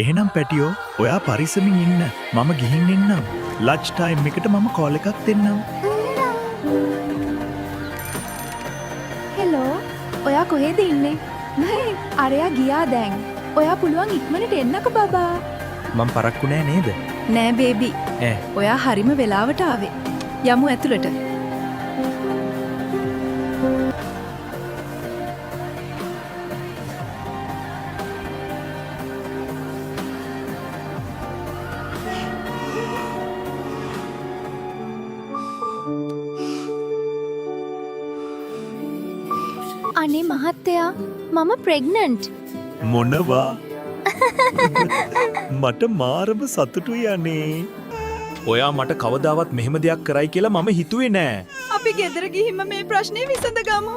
එහෙනම් පැටියෝ, ඔයා පරිස්සමින් ඉන්න. මම ගිහින් එන්නම්. ලන්ච් ටයිම් එකට මම කෝල් එකක් දෙන්නම්. හෙලෝ, ඔයා කොහෙද ඉන්නේ? නෑ, අරයා ගියා දැන්. ඔයා පුළුවන් ඉක්මනට එන්නකෝ බබා. මං පරක්කු නෑ නේද? නෑ බේබි. ඈ. ඔයා හරිම වෙලාවට ආවේ. යමු ඇතුළට. අනේ මහත්තයා, මම ප්‍රෙග්නන්ට්. මොනවා? මට මාරම සතුටුයි අනේ. ඔයා මට කවදාවත් මෙහෙම දෙයක් කරයි කියලා මම හිතුවේ නෑ. අපි ගෙදර ගිහින්ම මේ ප්‍රශ්නේ විසඳගමු.